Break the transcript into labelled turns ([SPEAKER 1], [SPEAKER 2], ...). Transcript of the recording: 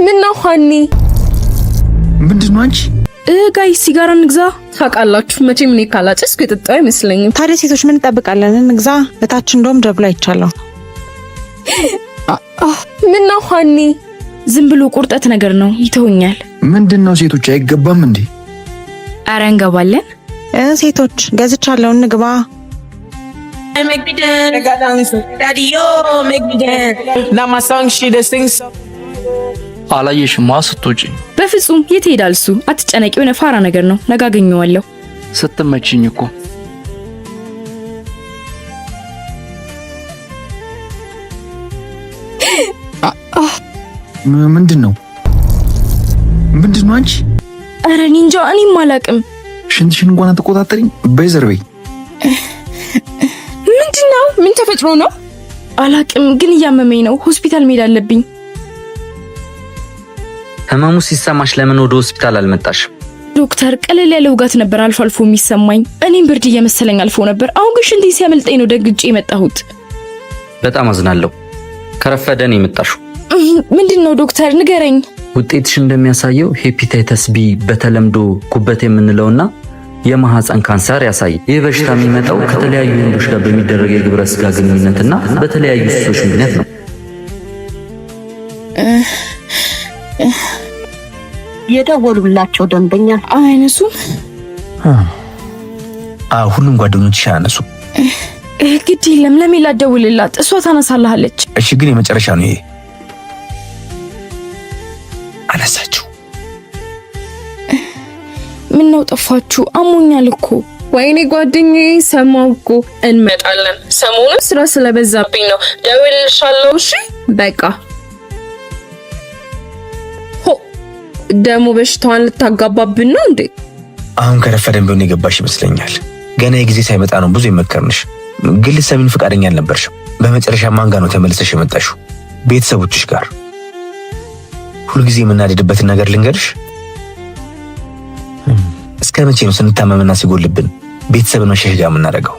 [SPEAKER 1] ምነው ሀኒ?
[SPEAKER 2] ምንድን ነው አንቺ?
[SPEAKER 1] Guys ሲጋራ እንግዛ። ታውቃላችሁ መቼም እኔ ካላጨስኩ የጠጣሁ አይመስለኝም።
[SPEAKER 3] ታዲያ ሴቶች ምን እንጠብቃለን? እንግዛ። በታች እንደውም ደብሎ አይቻለሁ።
[SPEAKER 1] ምነው ሀኒ?
[SPEAKER 4] ዝም ብሎ ቁርጠት ነገር ነው፣ ይተውኛል።
[SPEAKER 2] ምንድን ነው ሴቶች አይገባም እንዴ?
[SPEAKER 4] አረ እንገባለን።
[SPEAKER 3] ሴቶች ገዝቻለሁ፣ እንግባ።
[SPEAKER 5] Make me dance. Daddy, yo, make me dance.
[SPEAKER 6] Now my song, she just sings so.
[SPEAKER 7] አላየሽማ ስትወጪ።
[SPEAKER 4] በፍጹም የት ይሄዳል እሱ? አትጨነቂ፣ የሆነ ፋራ ነገር ነው። ነገ አገኘዋለሁ።
[SPEAKER 7] ስትመችኝ እኮ።
[SPEAKER 2] ምንድን ነው ምንድን ነው አንቺ?
[SPEAKER 4] አረ እኔ እንጃ፣ እኔም አላቅም።
[SPEAKER 2] ሽንትሽን እንኳን አትቆጣጠሪም። በይ ዘር በይ።
[SPEAKER 1] ምንድን ነው? ምን ተፈጥሮ ነው?
[SPEAKER 4] አላቅም፣ ግን እያመመኝ ነው። ሆስፒታል መሄድ አለብኝ።
[SPEAKER 8] ህመሙ ሲሰማሽ ለምን ወደ ሆስፒታል አልመጣሽም?
[SPEAKER 4] ዶክተር፣ ቀለል ያለ ውጋት ነበር አልፎ አልፎ የሚሰማኝ። እኔም ብርድ እየመሰለኝ አልፎ ነበር። አሁን ግን ሽንቴ ሲያመልጠኝ ነው ደንግጬ የመጣሁት።
[SPEAKER 8] በጣም አዝናለሁ። ከረፈደ ነው የመጣሽው።
[SPEAKER 4] ምንድን ነው ዶክተር ንገረኝ።
[SPEAKER 8] ውጤትሽ እንደሚያሳየው hepatitis B በተለምዶ ጉበት የምንለውና የማህፀን ካንሰር ያሳያል። ይህ በሽታ የሚመጣው ከተለያዩ ወንዶች ጋር በሚደረግ የግብረ ስጋ ግንኙነትና በተለያዩ ሱሶች ምክንያት ነው።
[SPEAKER 9] የደወሉላቸው ደንበኛ
[SPEAKER 4] አይነሱም።
[SPEAKER 2] አዎ ሁሉም ጓደኞችሽ አያነሱም።
[SPEAKER 4] ግድ የለም ለሜላት ደውልላት፣ እሷ ታነሳልሃለች።
[SPEAKER 2] እሺ ግን የመጨረሻ ነው ይሄ። አነሳችው።
[SPEAKER 4] ምን ነው ጠፋችሁ? አሞኛል እኮ።
[SPEAKER 1] ወይኔ ጓደኛዬ ሰማሁ እኮ። እንመጣለን። ሰሞኑን ስራ ስለበዛብኝ ነው። ደውልልሻለሁ። እሺ በቃ። ሆ ደግሞ በሽታዋን ልታጋባብን ነው እንዴ?
[SPEAKER 2] አሁን ከረፈደን ቢሆን የገባሽ ይመስለኛል። ገና የጊዜ ሳይመጣ ነው ብዙ የመከርንሽ፣ ግን ልትሰሚን ፈቃደኛ አልነበርሽም። በመጨረሻ ማን ጋር ነው ተመልሰሽ የመጣሽው? ቤተሰቦችሽ ጋር። ሁልጊዜ የምናደድበትን ነገር ልንገርሽ። እስከ መቼ ነው ስንታመምና ሲጎልብን ቤተሰብን መሸሸጊያ የምናደርገው?